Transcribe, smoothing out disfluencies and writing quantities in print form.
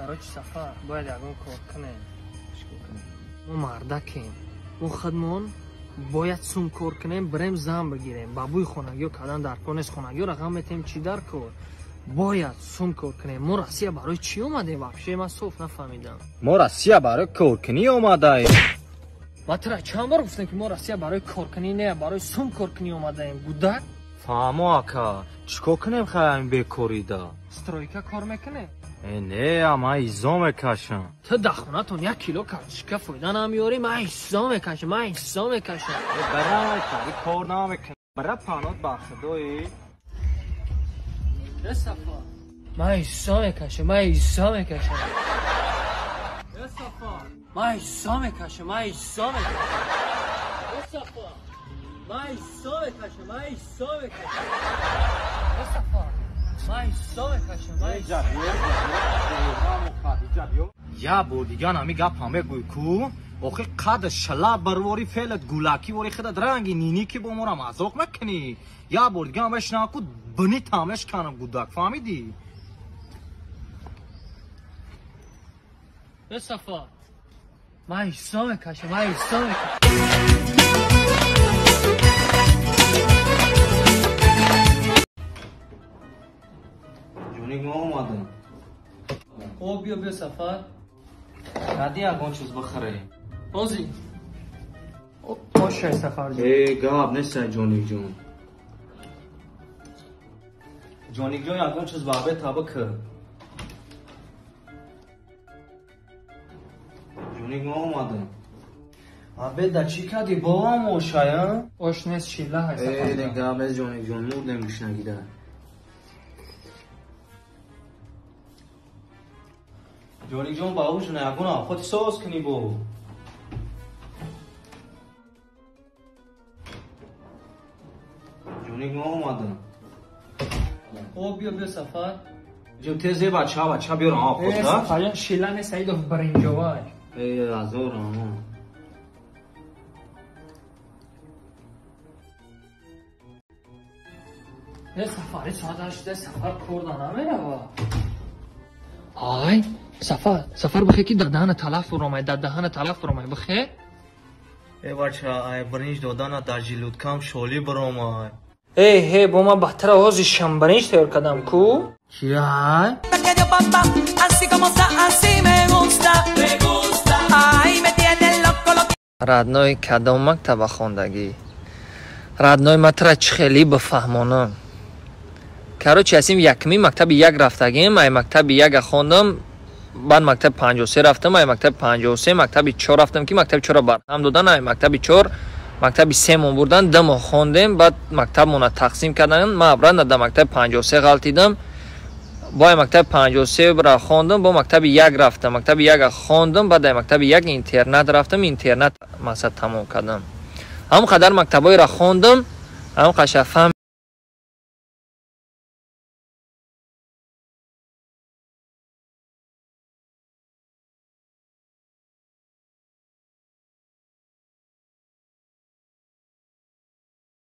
Короче, Сафар, бояд ягон кор кунем. Мо мардакем. Мо худмон бояд сум кор кунем, бирем зан бигирем. Ба бӯи хонагиё кардан дар кор нест. Хонагиёро ғам метем, чӣ дар кор? Бояд сум кор кунем. Мо Россия барои чӣ омадем? Вообще ман соф нафаҳмидам. Мо Россия барои коркунӣ омадаем. Ма тура чанд бор гуфтем, ки мо Россия барои коркунӣ не, барои сум коркунӣ омадаем. Гудак? Фаҳмо, ака. Чӣ кор кунем хаям бекорида? Стройка кор мекунем? Не, ман изо мекашам. Ту дар хонатон 1 кило картошка фоида намеёрӣ, ман изо мекашам, ман изо мекашам. Бара, кор намекунам. Бара панот ба худои. Сафа, ман изо мекашам, ман изо мекашам. Сафа, ман изо мекашам, ман изо мекашам. Сафа, ман изо мекашам, ман изо мекашам. Сафа, ман изо мекашам, ман изо. Я бор дигар ҳами гапам мегӯй ку, охи қад шала барвори фелат гулакӣ вори худат ранги нинӣ ки бо мора мазоқ мекунӣ. Я бор дигар мешнавам ку бини тамеш канам гудак, фаҳмидӣ? Сафа, ман изо мекашам, ман изо мекашам. Ҷоник, мо омадем. О, биё, биё, Сафар. Кади ягон чиз бихӯре. Ози. Ошай, Сафар ҷон. Э, гап нестай, Ҷоник ҷон. Ҷоник ҷон, ягон чиз ба обед таба кир. Ҷоник, мо омадем. Обед да чӣ кардӣ? Бовам ошай, а? Ош нест, шила ҳай, Сафар. Э, не, гап нест, Ҷоник ҷон, мурдем гушнагида. Ҷоник ҷон, ба ужина ягон авқоти соз кунӣ бо. Ҷоник, мо омадем. О, биё, биё, Сафар. Ҷон, тез е бача, бача биёрам авқот, Э, да? Сафар ҷон, шила нест, Саидов биринҷовай. Э, азорам. Э, Сафар, э, соат 8, Сафар кор да намерава. Ай, Сафар, Сафар, бихе ки дар даҳана талаф фуромай, дар даҳана талаф фуромай, бихе. Э, бача, ай биринҷ додана дар жилудкам шолӣ биромай. Эй, ҳе, бо ман баҳтара ҳозир шамбиринҷ тайёр кардам ку? Чи ай? Que yo papá, así como está, así me gusta. Me gusta. Ay, me tiene loco lo Родной, кадом мактаба хондагӣ? Родной, ма тура чӣ хеле бифаҳмонам. Короче, асим якми мактаби як рафтагим, ай мактаби яка хондам, баъд мактаби 53 рафтам, ай мактаби 53 мактаби 4 рафтам, ки мактаби 4-ро барҳам додан, ай мактаби 4 мактаби 3 мон бурдан, 2 моҳ хондем, баъд мактабмонро тақсим кардан, ман обратно дар мактаби 53 ғалтидам. Бо ай мактаби 53 хондам, бо мактаби 1 рафтам, мактаби 1 хондам, баъд ай мактаби 1 интернат рафтам, интернат масалан тамом кардам. Ҳамон қадар мактабҳоеро хондам, ҳамон қадар фаҳм